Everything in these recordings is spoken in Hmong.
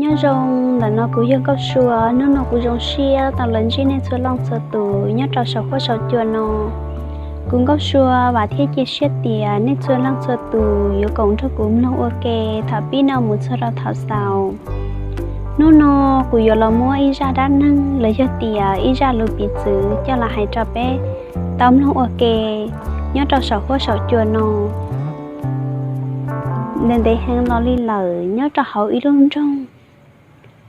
Nyob zoo, ntawm no kuv yog Nkauj Sua. Hnub no kuv zoo siab tau los ntsib nej txhua leej txhua tus nyob rau saum huab saum cua no. Kuv Nkauj Sua vam thiab cia siab tias nej txhua leej txhua tus yuav koom nrog kuv mloog ua ke thaum pib no mus txog rau thaum xaus. Hnub no kuv yuav los muab ib zaj dab neeg los yog tias ib zaj lus piv txwv coj los hais rau peb tau mloog ua ke nyob rau saum huab saum cua no. Ntev ntev heev los li lawm, nyob rau hauv ib lub nroog,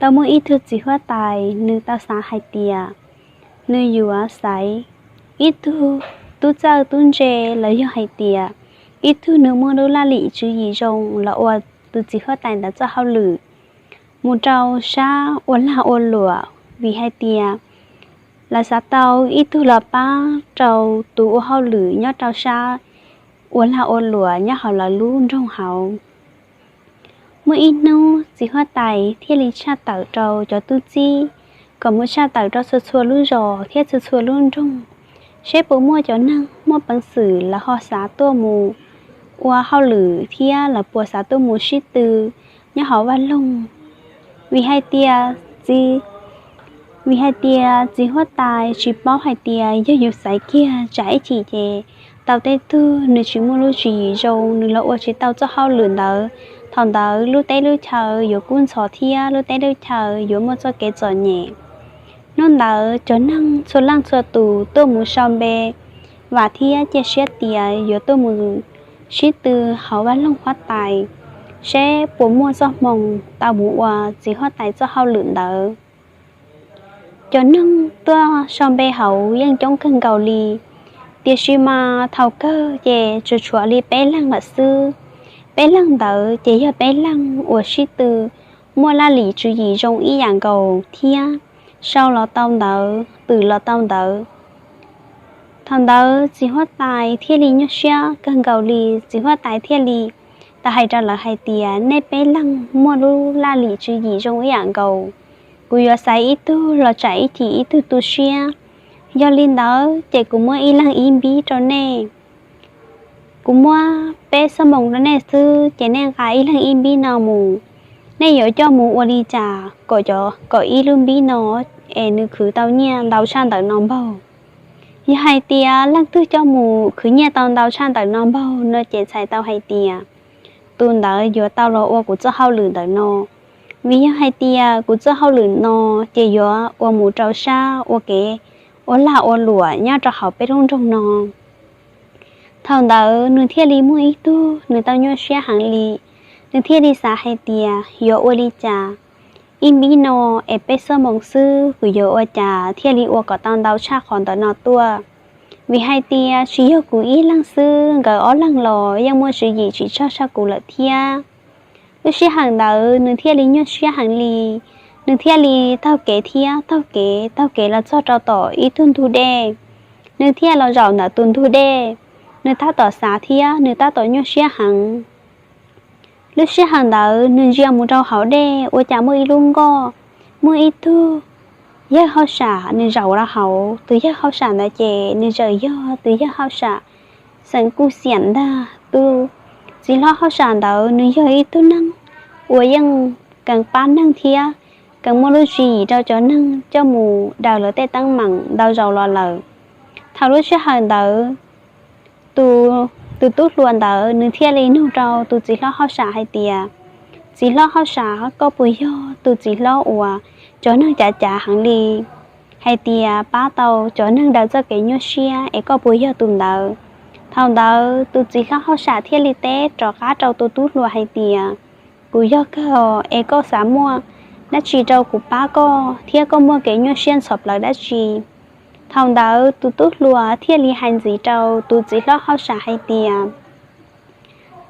tau muaj ib tug txiv huab tais, nws tau xav hais tias nws yuav xaiv ib tug tub txawj tub ntse, los yog hais tias ib tug nws muaj lub laj lim tswv yim zoo los ua tus txiv huab tais ntawd txoj hauj lwm mus rau sab ua lag ua luam, vim hais tias lawv xav tau ib tug los pab rau tus ua hauj lwm nyob rau sab ua lag ua luam nyob hauv lawv lub nroog hauv. Muaj ib hnub txiv huab tais thiaj li tshaj tawm rau cov tub txib kom mus tshaj tawm rau txhua txhua lub zos thiab txhua txhua lub nroog, seb puas muaj cov neeg muaj peev xwm lawv ho xav tuaj mus ua hauj lwm thiab lawv puas xav tuaj mus sib tw nyob hauv vaj loog. Vim hais tias txiv, vim hais tias txiv huab tais tsis paub hais tias yog yus xaiv kiag tsam ib chim ces tau tej tug nws tsis muaj lub tswv yim zoo, nws los ua tsis tau txoj hauj lwm ntawd, thaum ntawd lub teb lub chaw yuav kub ntxhov thiab lub teb lub chaw yuav muaj txoj kev txom nyem. Hnub ntawd cov neeg txhua leej txhua tus tuaj mus sau npe, vam thiab cia siab tias yuav tuaj mus sib tw hauv vaj loog huab tais, seb puas muaj txoj hmoo tau mus ua txiv huab tais txoj hauj lwm ntawd. Cov neeg tuaj sau npe hauv yeej coob kawg nkaus li, tiam sis mas thaum kawg ces tsuas tshuav li peb leeg lawm xwb. Peb leeg ntawd ces yog peb leeg uas sib tw muaj laj lim tswv yim zoo ib yam nkaus thiab sau los tau ntawv, twm los tau ntawv. Thaum ntawd txiv huab tais thiaj li nyuaj siab kawg nkaus li, txiv huab tais thiaj li tau hais rau lawv hais tias, nej peb leeg muaj lub laj lim tswv yim zoo ib yam nkaus, kuv yuav xaiv ib tug los tsam ib chim ib tug tu siab. Yog li ntawd ces kuv muab ib leeg ib npib rau nej. Kuv muab peb xuab moos rau nej xwb, ces nej nqa ib leeg ib npib no mus. Nej yuav coj mus ua li cas kom cov, kom ib lub npib no es nws khwv tau nyiaj ntau tshaj ntawm no npaug? Yog hais tias leej twg coj mus khwv nyiaj tau ntau tshaj ntawm no npaug no ces txhais tau hais tias tus ntawd yuav tau los ua kuv txoj hauj lwm ntawm no. Vim yog hais tias kuv txoj hauj lwm no ces yuav ua mus rau sab ua kev ua lag ua luam nyob rau hauv peb lub nroog no. Thaum ntawd nws thiaj li muaj ib tug nws tau nyuaj siab heev li, nws thiaj li xav hais tias yuav ua li cas, ib npib no es peb xuab moos xwb, kuv yuav ua cas thiaj li ua kom tau ntau tshaj qhov ntawm no tuaj? Vim hais tias tsis yog kuv ib leeg xwb, nkawd ob leeg los yeej muaj tswv yim tsis tshaj kuv lawm thiab. Lub sij hawm ntawd nws thiaj li nyuaj siab heev li, nws thiaj li taug kev thiab taug kev taug kev los txog rau tom ib tug ntug dej. Nws thiaj los zaum ntawm tus ntug dej, nws tab tom xav thiab nws tab tom nyuaj siab heev. Lub sij hawm ntawd nws ntsia mus rau hauv dej ua cas muaj ib lub nkoj, muaj ib tug yawg hauj sam nws zaum rau hauv. Tus yawg hauj sam ntawd ces nws txawm yog tus yawg hauj sam xeem Kuj Xiam ntag. Tus txiv hlob hauj sam ntawd nws yog ib tug neeg uas yeej keev pab neeg thiab keev muaj lub tswv yim rau cov neeg coj mus daws lawv tej teeb meem ntau zaus los lawm. Thaum lub sij hawm ntawd tus tub hluas ntawd nws thiaj li nug rau tus txiv hlob hauj sam hais tias, txiv hlob hauj sam, koj puas yog tus txiv hlob uas cov neeg cav cav heev li, hais tias pab tau cov neeg daws txoj kev nyuaj siab es koj puas yog tus ntawd? Thaum ntawd tus txiv hlob hauj sam thiaj li teb rov qab rau tus tub hluas hais tias, kuv yog kawg es koj xav muaj dab tsi rau kuv pab koj thiab koj muaj kev nyuaj siab ntxhov plaws dab tsi? Thaum ntawd tus tub hluas thiaj li hais ntxiv rau tus txiv hlob hauj sam hais tias,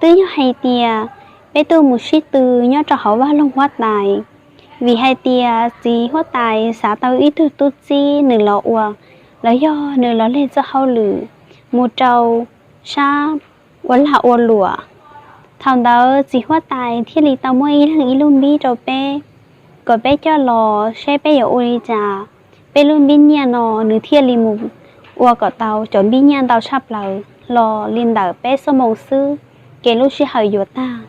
twb yog hais tias peb tuaj mus sib tw nyob rau hauv vaj loog huab tais, vim hais tias txiv huab tais xav tau ib tug tub txib nws los ua, los yog nws los leg txoj hauj lwm mus rau sab ua lag ua luam. Thaum ntawd txiv huab tais thiaj li tau muab ib leeg ib lub npib rau peb, kom peb coj los seb peb yuav ua li cas. Peb lub npib nyiaj no nws thiaj li mus ua kom tau cov npib nyiaj ntau tshaj plaws los li ntawm peb xuab moos xwb, ces lub sij hawm yuav tag.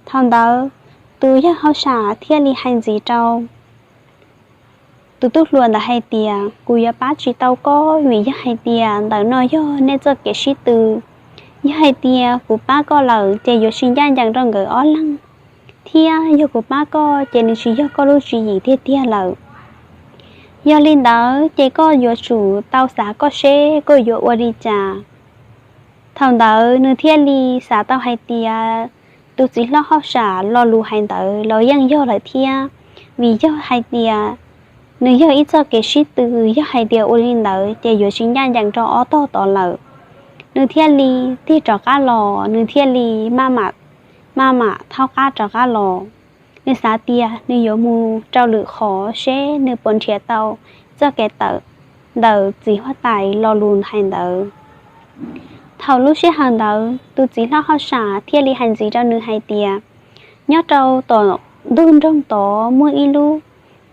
Thaum ntawd tus yawg hauj sam thiaj li hais ntxiv rau tus tub hluas ntawd hais tias, kuv yuav pab tsis tau koj, vim yog hais tias ntawm no yog nej txoj kev sib tw. Yog hais tias kuv pab koj lawm ces yuav tsis ncaj ncees rau nkawd ob leeg, thiab yog kuv pab koj ces nws tsis yog koj lub tswv yim tiag tiag lawm. Yog li ntawd ces koj yuav tsum tau xav koj seb koj yuav ua li cas. Thaum ntawd nws thiaj li xav tau hais tias tus txiv hlob hauj sam lo lus hais ntawd los yeej yog lawm thiab, vim yog hais tias nws yog ib txoj kev sib tw, yog hais tias ua li ntawd ces yuav tsis ncaj ncees rau ob tog tod lawm. Nws thiaj li tig rov qab los, nws thiaj li maj mam, maj mam thaub qab rov qab los. Nws xav tias nws yuav mus rau lwm qhov seb nws puas nrhiav tau txoj kev tawm ntawm txiv huab tais lo lus hais ntawd. Thaum lub sij hawm ntawd tus txiv hlob hauj sam thiaj li hais ntxiv rau nws hais tias, nyob rau tom ntug nroog tod muaj ib lub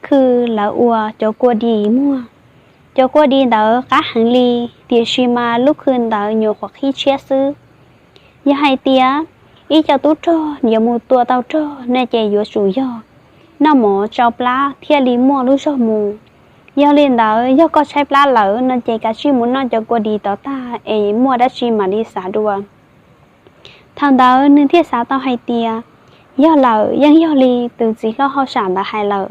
khw lawv ua cov kua dis muag. Cov kua dis ntawd qab heev li, tiam sis mas lub khw ntawd nyuam qhuav qhib tshiab xwb. Yog hais tias ib co tub rog yuav mus tua tau rog no ces yuav tsum yog noj mov tsau plab thiaj li muaj lub zog mus. Yog li ntawd yog koj tshaib plab lawm no ces kav tsij mus noj cov kua dis tod tag es muaj dab tsi mam li xav dua. Thaum ntawd nws thiaj xav tau hais tias, yog lawm yeej yog li tus txiv hlob hauj sam ntawd hais lawm,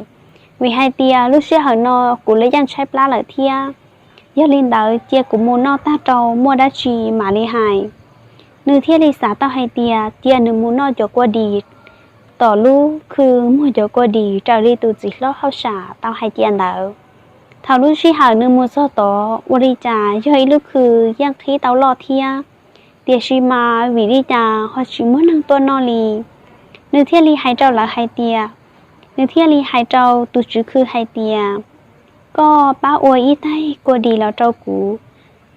vim hais tias lub sij hawm no kuv lawv yeej tshaib plab lawm thiab. Yog li ntawd cia kuv mus noj tag rau muaj dab tsi mam li hais. Nws thiaj li xav tau hais tias cia nws mus noj cov kua dis tom lub khw muag cov kua dis raws li tus txiv hlob hauj sam tau hais cia ntawd. Thaum lub sij hawm nws mus txog tod ua li cas yog ib lub khw yeej qhib tau loj thiab, tiam sis mas vim li cas ho tsis muaj neeg tuaj noj li. Nws thiaj li hais rau lawv hais tias, nws thiaj li hais rau tus tswv khw hais tias, koj pab ua ib taig kua dis los rau kuv,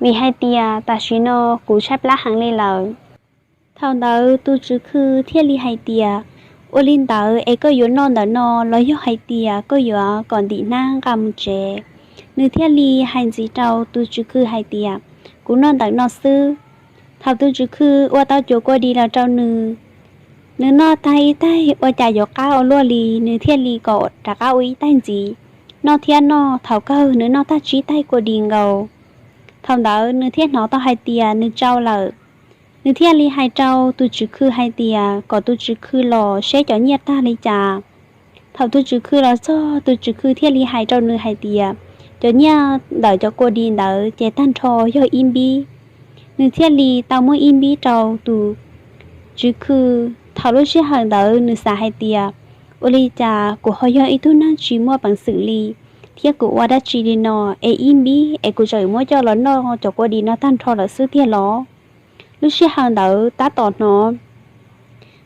vim hais tias tam sim no kuv tshaib plab heev li lawm. Thaum ntawd tus tswv khw thiaj li hais tias, ua li ntawd es koj yuav noj ntawm no los yog hais tias koj yuav kom ntim hnab nqa mus tsev? Nws thiaj li hais ntxiv rau tus tswv khw hais tias, kuv noj ntawm no xwb. Thaum tus tswv khw ua tau cuag kua dis los rau nws, nws noj tag ib taig ua cas yuav qab ua luaj li, nws thiaj li kom rov qab ua ib taig ntxiv. Noj thiab noj, thaum kawg nws noj tag tsib taig kua dis nkaus. Thaum ntawd nws thiaj hnov tau hais tias nws tsau lawm. Nws thiaj li hais rau tus tswv khw hais tias kom tus tswv khw los seb cov nyiaj tag li cas. Thaum tus tswv khw los txog, tus tswv khw thiaj li hais rau nws hais tias, cov nyiaj ntawm cov kua dis ntawd ces tag nrho yog ib npib. Nws thiaj li tau muab ib npib rau tus tswv khw. Thaum lub sij hawm ntawd nws xav hais tias, ua li cas kuv ho yog ib tug neeg tsis muaj peev xwm li, thiab kuv ua dab tsi li no, es ib npib es kuv tseem muab coj los noj cov kua dis no tag nrho lawm xwb tiag los? Lub sij hawm ntawd tab tom hnov,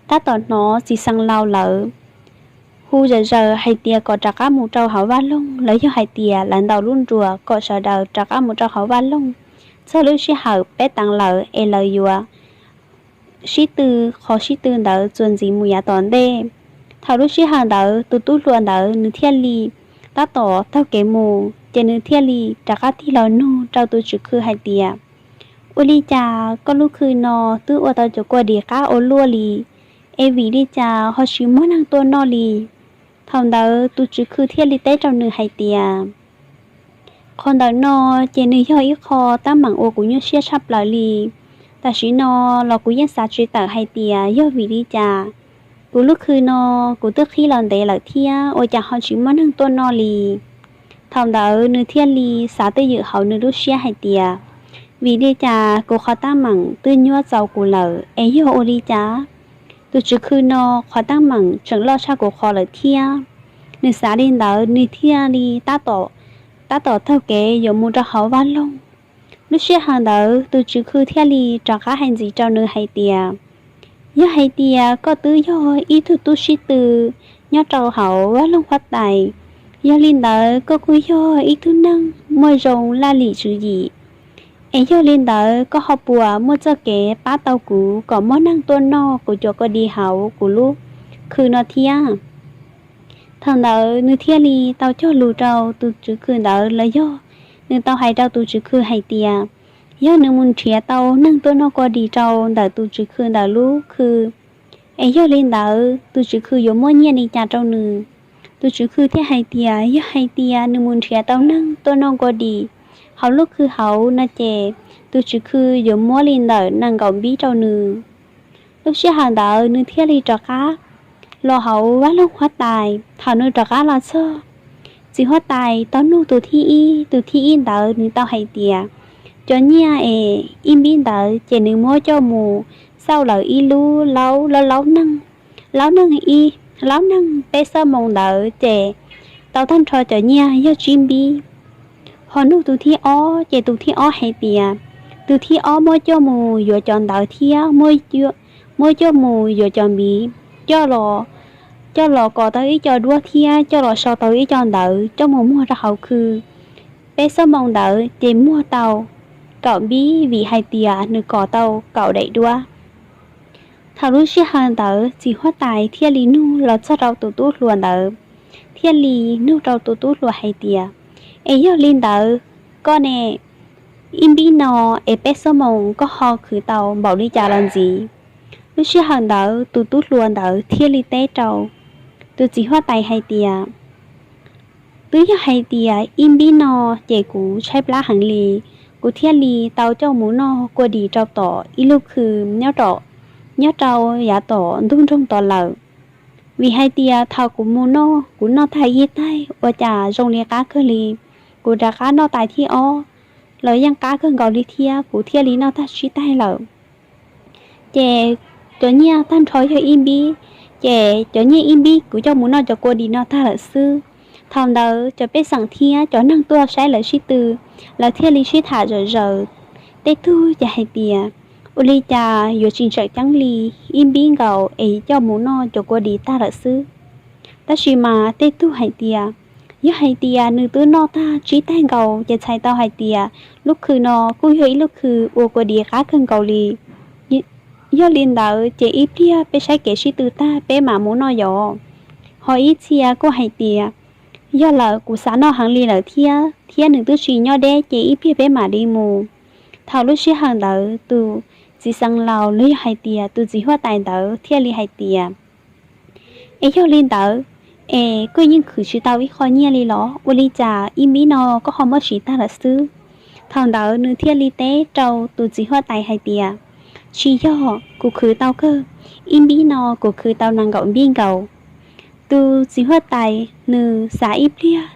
tab tom hnov txiv xeev laus lawv hu zom zaws hais tias kom rov qab mus rau hauv vaj loog, los yog hais tias lawv ntaus lub nruas kom sawv daws rov qab mus rau hauv vaj loog. Txog lub sij hawm peb teev lawm es lawv yuav sib tw, qhov sib tw ntawd txuas ntxiv mus yav tom ntej. Thaum lub sij hawm ntawd tus tub hluas ntawd nws thiaj li tab tom taug kev mus, ces nws thiaj li rov qab tig los nug rau tus tswv khw hais tias, ua li cas koj lub khw no twb ua tau cov kua dis qab ua luaj li, es vim li cas ho tsis muaj neeg tuaj noj li? Thaum ntawd tus tswv khw thiaj li teb rau nws hais tias, qhov ntawm no ces nws yog ib qho teeb meem uas kuv nyuaj siab tshaj plaws li. Tam sim no los kuv yeej xav tsis tawm hais tias yog vim li cas kuv lub khw no kuv twb qhib los ntev lawm thiab ua cas ho tsis muaj neeg tuaj noj li. Thaum ntawd nws thiaj li xav twj ywm hauv nws lub siab hais tias, vim li cas kuv qhov teeb meem twb nyuaj txaus kuv lawm es yog ua li cas tus tswv khw no qhov teeb meem tseem loj tshaj kuv qhov lawm thiab? Nws xav li ntawd nws thiaj li tab tom, tab tom taug kev yuav mus rau hauv vaj loog. Lub sij hawm ntawd tus tswv khw thiaj li rov qab hais ntxiv rau nws hais tias, yog hais tias koj twb yog ib tug tub sib tw nyob rau hauv vaj loog huab tais, yog li ntawd koj kuj yog ib tug neeg muaj zoo laj lim tswv yim, es yog li ntawd koj ho puas muaj txoj kev pab tau kuv kom muaj neeg tuaj noj kuv cov kua dis hauv kuv lub khw no thiab? Thaum ntawd nws thiaj li tau cog lus rau tus tswv khw ntawd los yog nws tau hais rau tus tswv khw hais tias, yog nws mus nrhiav tau neeg tuaj noj kua dis rau ntawm tus tswv khw ntawm lub khw Es yog li ntawd tus tswv khw yuav muab nyiaj li cas rau nws? Tus tswv khw thiaj hais tias yog hais tias nws mus nrhiav tau neeg tuaj noj kua dis hauv lub khw hauv no ces tus tswv khw yuav muab li ntawm nees nkaum npib rau nws. Lub sij hawm ntawd nws thiaj li rov qab los hauv vaj loog huab tais. Thaum nws rov qab los txog, txiv huab tais tau nug tus thib ib, tus thib ib ntawd nws tau hais tias cov nyiaj es ib npib ntawd ces nws muab coj mus xauj lawv ib lub laub laub laub neeg, laub neeg ib, laub neeg peb xuab moos ntawd ces tau tag nrho cov nyiaj yog tsib npib. Ho nug tus thib ob ces tus thib ob hais tias tus thib ob muab coj mus yuav cov ntawv thiab muab coj mus yuav cov npiv, coj los, coj los kos tau ib co duab thiab coj los sau tau ib co ntawv coj mus muag rau hauv khw. Peb xuab moos ntawd ces muag tau kaum npib vim hais tias nws kos tau kaum daim duab. Thaum lub sij hawm ntawd txiv huab tais thiaj li nug los txog rau tus tub hluas ntawd, thiaj li nug rau tus tub hluas hais tias, es yog li ntawd koj ne, ib npib no es peb xuab moos koj ho khwv tau npaum li cas los ntxiv? Lub sij hawm ntawd tus tub hluas ntawd thiaj li teb rau tus txiv huab tais hais tias, twb yog hmindtias ib npib no ces kuv tshaib plab heeCes cov nyiaj tag nrho yog ib npib, ces cov nyiaj ib npib kuv coj mus noj cov kua dis no tag lawm xwb. Thaum ntawd cov pej xeem thiab cov neeg tuaj saib lawv sib tw, lawv thiaj li sib tham zom zaws. Tej tug ces hais tias, ua li cas yuav tsis tseem ceeb li, ib npib nkaus es coj mus noj cov kua dis tag lawm xwb. Tab sis mas tej tug hais tias, yog hais tias nws twb noj tag tsib tais nkaus ces txhais tau hais tias lub khw no kuj yog ib lub khw ua kua dis qab kawg nkaus li. Yog li ntawd ces ib pliag peb saib kev sib tw tag peb mam mus noj yos. Ho ib txhia kuj hais tias, yog lawm kuv xav noj heev li lawm thiab, thiab nws twb tsis nyob deb ces ib pliag peb mam li mus. Thaum lub sij hawm ntawd tus txiv xeev laus los yog hais tias tus txiv huab tais ntawd thiaj li hais tias, es yog li ntawd, es koj yeej khwv tsis tau ib qho nyiaj li los? Ua li cas ib npib no koj ho muab siv tag lawm xwb? Thaum ntawd nws thiaj li teb rau tus txiv huab tais hais tias, tsis yog, kuv khwv tau kawg, ib npib no kuv khwv tau nees nkaum npib nkaus. Tus txiv huab tais nws xav ib pliag,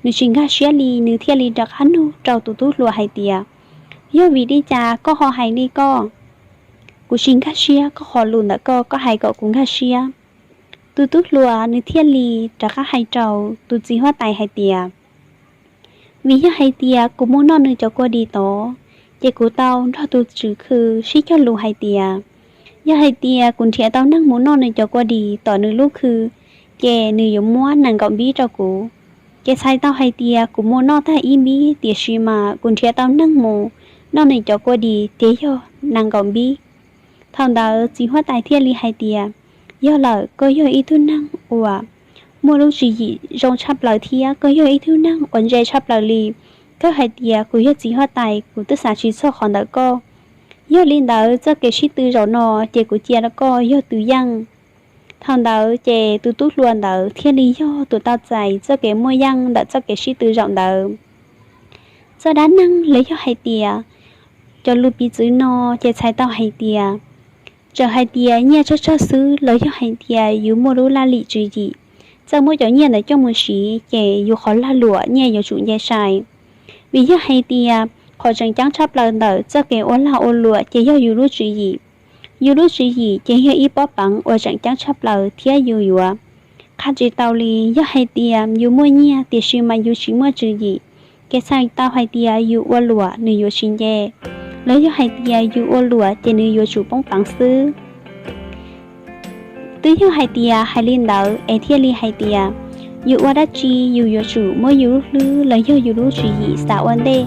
nws tsis nkag siab li, nws thiaj li rov qab nug rau tus tub hluas hais tias, yog vim li cas koj ho hais li koj? Kuv tsis nkag siab koj qhov lus ntawm koj, koj hais kom kuv nkag siab. Tus tub hluas nws thiaj li rov qab hais rau tus txiv huab tais hais tias, vim yog hais tias kuv mus noj nws cov kua dis tod, ces kuv tau nrog tus tswv khw sib cog lus hais tias, yog hais tias kuv nrhiav tau neeg mus noj nws cov kua dis tom nws lub khw, ces nws yuav muab nees nkaum npib rau kuv. Ces txhais tau hais tias kuv mus noj tag ib npib, tiam sis mas kuv nrhiav tau neeg mus noj nws cov kua dis ces yog nees nkaum npib. Thaum ntawd txiv huab tais thiaj li hais tias, yog lawm, koj yog ib tug neeg uas muaj lub tswv yim zoo tshaj plaws thiab koj yog ib tug neeg uas ntse tshaj plaws li. Koj hais tias kuv yog txiv huab tais, kuv twb xav tsis txog qhov ntawm koj. Yog li ntawd txoj kev sib tw zaum no ces kuv cia koj yog tus yeej. Thaum ntawd ces tus tub hluas ntawd thiaj li yog tus tau txais txoj kev muaj yeej ntawm txoj kev sib tw zaum ntawd. Txoj dab neeg los yog hais tias cov lus piv txwv no ces txhais tau hais tias, txawm hais tias nyiaj tsawg tsawg xwb los yog hais tias yus muaj lub laj lim tswv yim, txawj muab cov nyiaj ntawd coj mus siv ces yus qhov lag luam nyiaj yuav tsum nce sai. Vim yog hais tias qhov tseem ceeb tshaj plaws ntawm txoj kev ua lag ua luam ces yog yus lub tswv yim. Yus lub tswv yim ces yog ib pob peev uas tseem ceeb tshaj plaws thiab yus yuav qha tsis tau li. Yog hais tias yus muaj nyiaj tiam sis mas yus tsis muaj tswv yim, ces txhais tau hais tias yus ua luam nws yuav tsis nce, los yog hais tias yus ua luam ces nws yuav tsum poob peev xwb. Twb yog hais tias hais li ntawd es thiaj li hais tias, yus ua dab tsi yus yuav tsum muab yus lub hlwb los yog yus lub tswv yim xav ua ntej.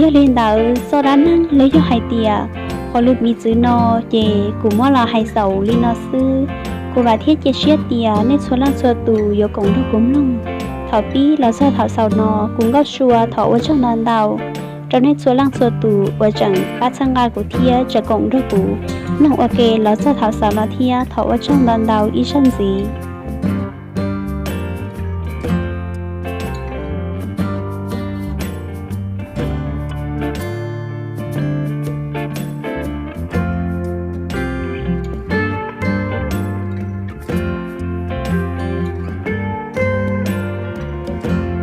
Yog li ntawd txoj dab neeg los yog hais tias qhov lus piv txwv no ces kuv muab los hais xaus li no xwb. Kuv vam thiab cia siab tias nej txhua leej txhua tus yuav koom nrog kuv mloog thaum pib los txog thaum xaus no. Kuv Nkauj Sua thov ua tsaug ntau ntau. rau nej txhua leej txhua tus uas tseem pab txhawb nqa kuv thiab tseem koom nrog kuv mloog ua ke los txog thaum xaus no thiab thov ua tsaug ntau ntau ib zaug ntxiv.